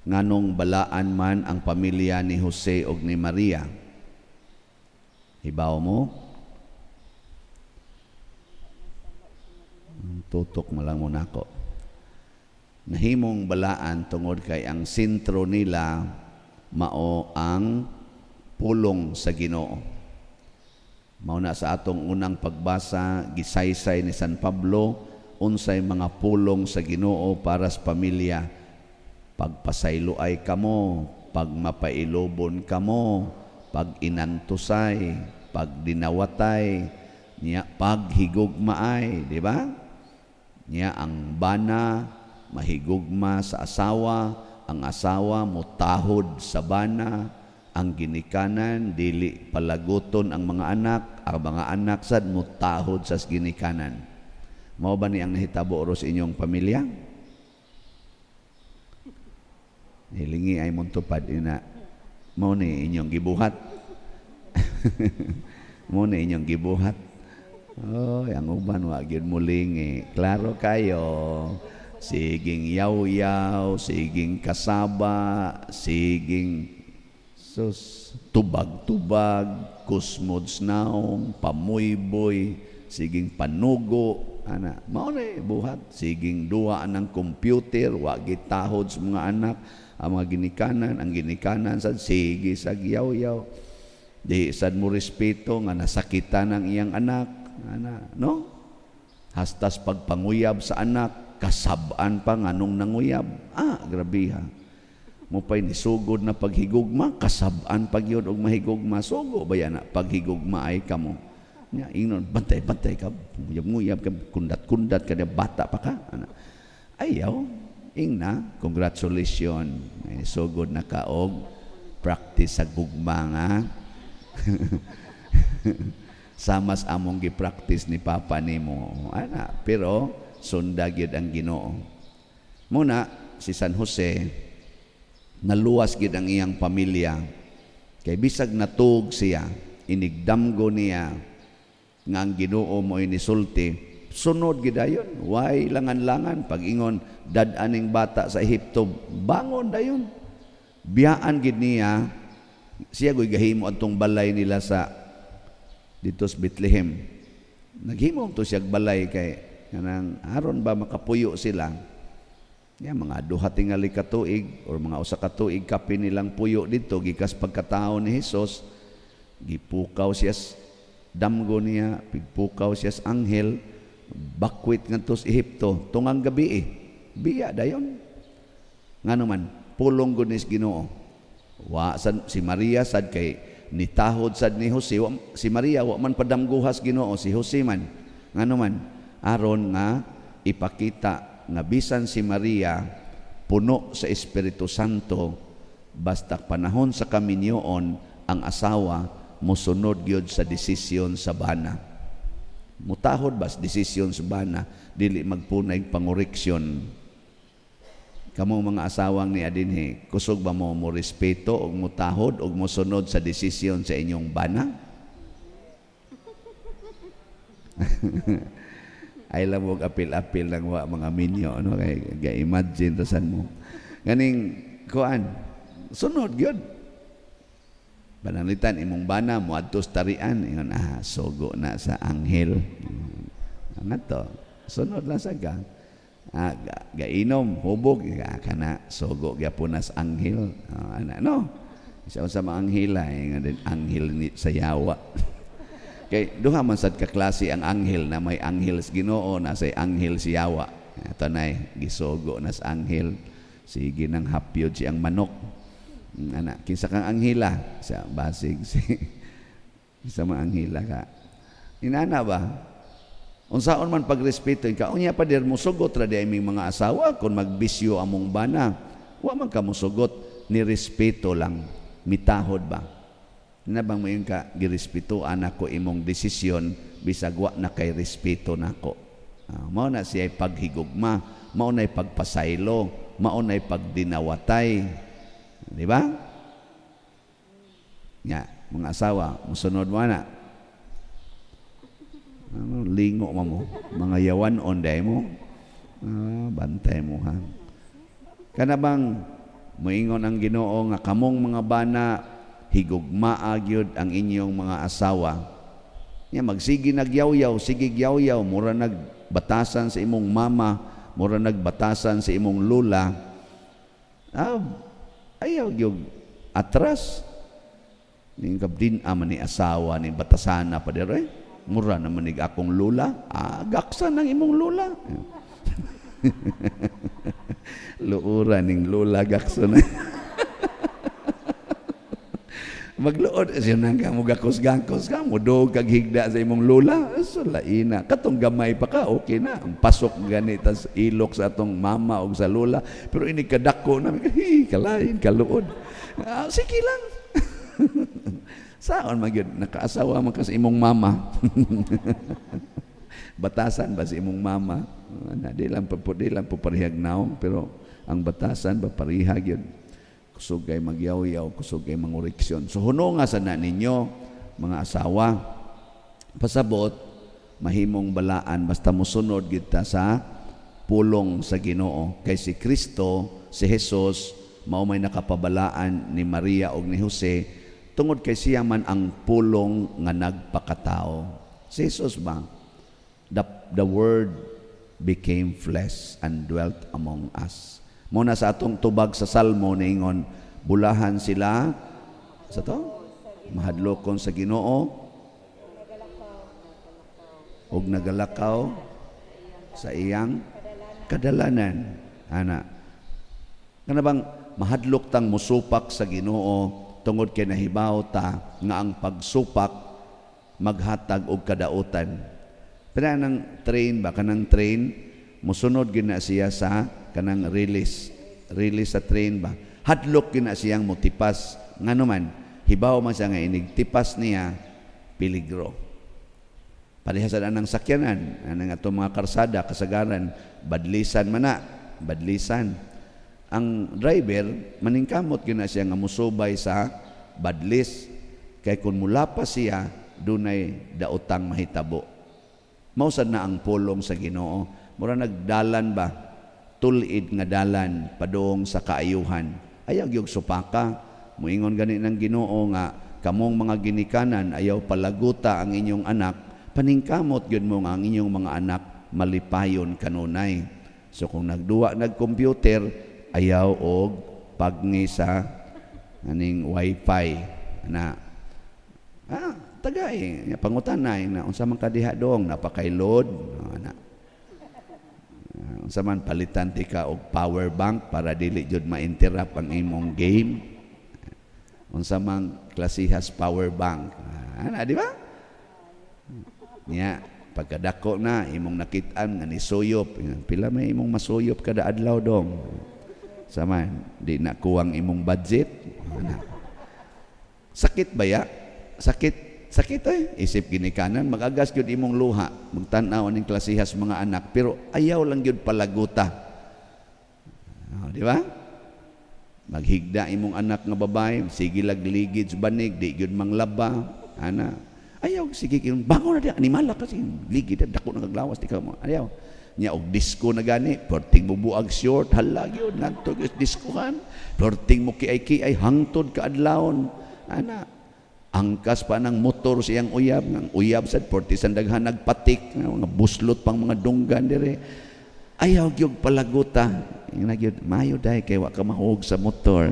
Nganong balaan man ang pamilya ni Jose og ni Maria? Hibaw mo? Tutok mo lang muna ako. Nahimong balaan tungod kay ang sentro nila mao ang pulong sa Ginoo. Mao na sa atong unang pagbasa, gisaysay ni San Pablo unsay mga pulong sa Ginoo para sa pamilya. Pagpasaylo ay kamo, pagmapailobon kamo, pag-inantusay, pagdinawatay, niya paghigugmaay, di ba? Niya ang bana mahigugma sa asawa, ang asawa mutahod sa bana, ang ginikanan dili palaguton ang mga anak sad mutahod sa ginikanan. Mao ba ni ang nahitabo ros inyong pamilya? Hilingi ay montupad ina. Mao ni inyong gibuhat. Mao ni inyong gibuhat. Oh, ang uban wa gyud mulingi. Klaro kayo. Siging yaw-yaw, siging kasaba, siging sus tubag-tubag, kusmods naong, pamuyboy, siging panugo, ana. Mao ni buhat, siging duwa ang computer, wa gitahod sa mga anak, ang mga ginikanan, ang ginikanan sad sige sag yaw-yaw. Di sad mo respeto nga nasakitan ang iyang anak, ana, no? Hastas pagpanguyab sa anak, kasab-an pa nganong nanguyab. Ah, grabe ha. Mupay nisugod na paghigugma, kasab-an pag yun og mahigugma. Sugo ba yan na paghigugma ay kamo? Nya, ingnon, bantay-bantay ka, nguyab-nguyab ka, kundat-kundat ka, bata pa ka. Ana. Ayaw, ingna, congratulations. Eh, sugod na ka og practice sa gugma nga. Samas among gi-practice ni Papa nimo. Ana, pero sunda gyud ang Ginoo. Muna si San Jose naluwas gyud ang iyang pamilya kay bisag natug siya, inigdamgo niya nga ang Ginoo mo'y nisulti, sunod gyud dayon, way langan-langan. Pag-ingon dad-aning bata sa Ehipto, bangon dayon. Biyaan gyud niya siya goy gahimo adtong balay nila sa dito sa Bethlehem. Naghimo to siya balay kay kanang aron ba makapuyo sila. Ya, mga duha tingali ka tuig or mga usa ka tuig kapin nilang puyo dito gikas pagkatao ni Hesus, gipukaw siya damgo niya, pigpukaw siya sa anghel, bakwit ngadto sa Ehipto tungang gabi eh. Biya dayon. Ngano man pulong gud ni Ginoo. Wa sad si Maria sad kay nitahod sad ni Jose, wa, si Maria wa man padamguhas Ginoo, si Jose man. Ngano man aron nga ipakita nga bisan si Maria puno sa Espiritu Santo, basta panahon sa kaminyoon ang asawa mosunod gyud sa desisyon sa bana. Mutahod bas desisyon sa bana, dili magpunay pangoreksyon. Kamo mga asawang ni adinhi, kusog ba mo mo respeto og mutahod og mosunod sa desisyon sa inyong bana? Ay lang mo apil-apil lang wa mga minyo, no? Kay ga-imagine tasan mo. Ganing kuan, sunod gyud. Pananglitan imong bana moadto sa tarian, ingon ah sugo na sa anghel. Nga to, sunod lang sa ka. Ah, gainom, hubog, kana sugo gyapon na sa anghel. Ah, ana no. Isa sa mga anghel ay nga din anghel ni sa yawa. Kay duha man sad ka klase ang anghel, na may anghel sa Ginoo, na say anghel si yawa. Ato nay gisugo na sa anghel, sige nang hapyod siyang manok. Ana, kinsa kang anghela sa basig si kinsa man anghela ka. Inana ba? Unsaon man pagrespeto ka, unya pa dir mosugot ra di aming mga asawa kon magbisyo among bana. Wa man ka mosugot, ni respeto lang, mitahod ba? Na bang mayon ka girespeto anak ko imong desisyon bisag wa na kay respeto nako. Mao na siya paghigugma, mao na pagpasaylo, mao na pagdinawatay. Di ba? Nga, mga asawa, musunod mo na. Ano, lingo mo mo, mga yawan on day mo. Bantay mo ha. Kana bang Moingon ang Ginoo nga kamong mga bana, higugmaa gyud ang inyong mga asawa. Nya magsige nagyawyaw, sige gyawyaw, mura nagbatasan sa imong mama, mura nagbatasan sa imong lula. Ayaw gyud atras. Ning kabdin man ni asawa ni batasana pa dire. Mura naman nig akong lula. Gaksa ng imong lula. Luura ning lula gaksa na. Magluod siya nang ka mo gakos-gakos ka mo dog kag higda sa imong lula, so laina katong gamay pa ka, okay na ang pasok gani tas ilok sa atong mama og sa lula, pero ini kadako na hi kalain kaluod. Sige lang. Saon man gyud nakaasawa man ka sa imong mama. Batasan ba sa imong mama? Na di lang po parehag naong, pero ang batasan ba pareha gyud. Kusog kay magyaw-yaw, kusog kay mangoreksyon. So huno nga sa na ninyo mga asawa. Pasabot mahimong balaan basta mosunod kita sa pulong sa Ginoo. Kay si Kristo, si Jesus, mao may nakapabalaan ni Maria og ni Jose tungod kay siya man ang pulong nga nagpakatao. Si Jesus ba? The Word became flesh and dwelt among us. Muna sa atong tubag sa Salmo niingon, bulahan sila sa to mahadlokon sa Ginoo ug nagalakaw sa iyang kadalanan. Ana, kana bang mahadlok tang musupak sa Ginoo tungod kay nahibaw ta nga ang pagsupak maghatag og kadautan. Pero anang train ba, kanang train musunod gyud na siya sa kanang release sa train ba, hadlok gyud na siyang motipas. Ngano man hibaw man siya nga inig tipas niya peligro. Pareha sa anang sakyanan, anang atong mga karsada kasagaran badlisan man na, badlisan. Ang driver maningkamot gyud na siya nga musubay sa badlis, kay kun mulapas siya dunay daotang mahitabo. Mao sad na ang pulong sa Ginoo, mura nagdalan ba, tulid nga dalan padung sa kaayuhan. Ayaw gyud supaka. Moingon gani ng Ginoo nga kamong mga ginikanan ayaw palaguta ang inyong anak, paningkamot gyud mo nga ang inyong mga anak malipayon kanunay. So kung nagduwa nagcomputer, ayaw og pagni sa aning wifi na tagay pangutanay na unsa man kadiha dong napakay-load na. Unsa man palitan ti ka og power bank para dili jud ma-interrupt ang imong game. Unsa man klasihas power bank. Ana, di ba? Nya pagkadako na imong nakit-an nga nisuyop, pila may imong masuyop kada adlaw dong. Sama di na kuwang imong budget. Ana. Sakit ba ya? Sakit. Sakit eh. Isip ginikanan, magagas gyud imong luha, magtan-aw aning klasihas mga anak, pero ayaw lang gyud palaguta. Oh, di ba? Maghigda imong anak nga babae, sige lag ligid sa banig, di gyud manglaba, ana. Ayaw sige gyud bangon na di animala kasi ligid dako na kaglawas di ka mo. Ayaw. Nya og disco na gani, perting mo buag short, hala gyud ngadto gyud diskohan, perting mo kiay-kiay hangtod ka adlawon, ana. Angkas pa ng motor siyang uyab, ng uyab sad porti sandaghan nagpatik, nga buslot pang mga dunggan dire. Ayaw gyud palaguta. Ingna gyud mayo dai kay wa ka mahug sa motor.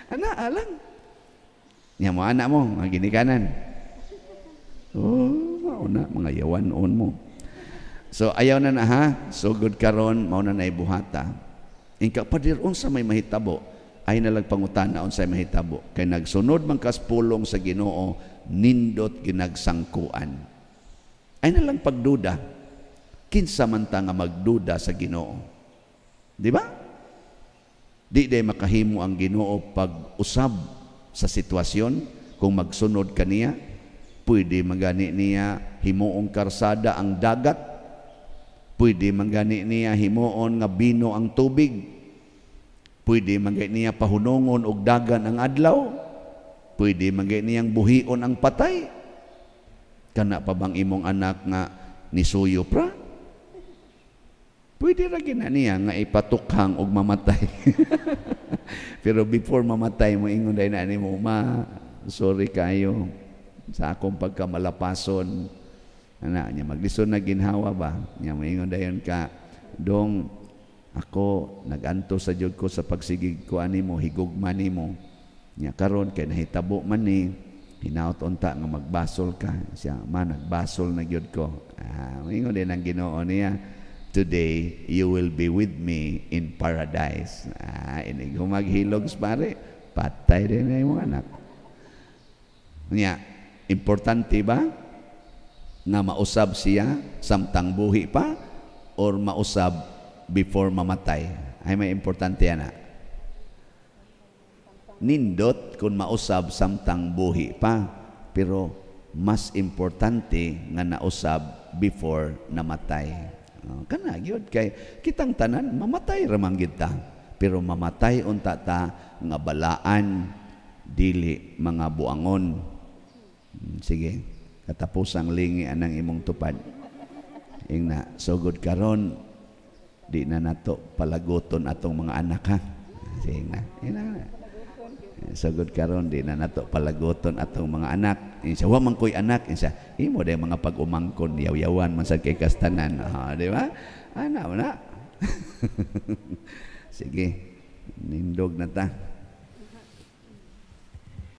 Ana alang. Nya mo ana mo, mga ginikanan. Oh, mao na mga yawan-on mo. So ayaw na na ha, sugod karon mao na naibuhata. Ingka padir unsa may mahitabo? Ay nalag pangutana unsay mahitabo kay nagsunod man kas pulong sa Ginoo, nindot ginagsangkuan. Ay nalang pagduda. Kinsa man ta nga magduda sa Ginoo? Di ba? Di day makahimo ang Ginoo pag usab sa sitwasyon kung magsunod kaniya. Pwede magani niya himuong karsada ang dagat. Pwede magani niya himuon nga bino ang tubig. Pwede man niya pahunongon og dagan ang adlaw. Pwede man niyang buhion ang patay. Kana pa bang imong anak nga nisuyo pra? Pwede ra gina niya nga ipatukhang og mamatay. Pero before mamatay mo ingon dai na nimo, "Ma, sorry kayo sa akong pagkamalapason." Ana niya maglisod na ginhawa ba? Nya moingon dayon ka, "Dong, ako naganto sa jud ko sa pagsigig ko ani mo, higugma nimo. Nya karon kay nahitabo man ni, hinaot unta nga magbasol ka." Siya, "Ma, nagbasol na gyud ko." Ah, moingon din ang Ginoo niya, "Today you will be with me in paradise." Ah, inig humaghilog pare, patay din na imong anak. Nya, importante ba nga mausab siya samtang buhi pa or mausab before mamatay? Ay may importante ana. Nindot kung mausab samtang buhi pa, pero mas importante nga nausab before namatay. Oh, kana gyud kay kitang tanan mamatay ra man gyud ta. Pero mamatay unta ta nga balaan, dili mga buangon. Sige, katapusang lingi anang imong tupad. Ingna, sugod karon di na nato palaguton atong mga anak, ha. Sige na. Ingna. Sugod karon di na nato palaguton atong mga anak. Insa wa man koy anak, insa imo day mga pag-umangkon, yaw-yawan man sad kay kastanan. Ha, di ba? Ana na. Sige, nindog na ta.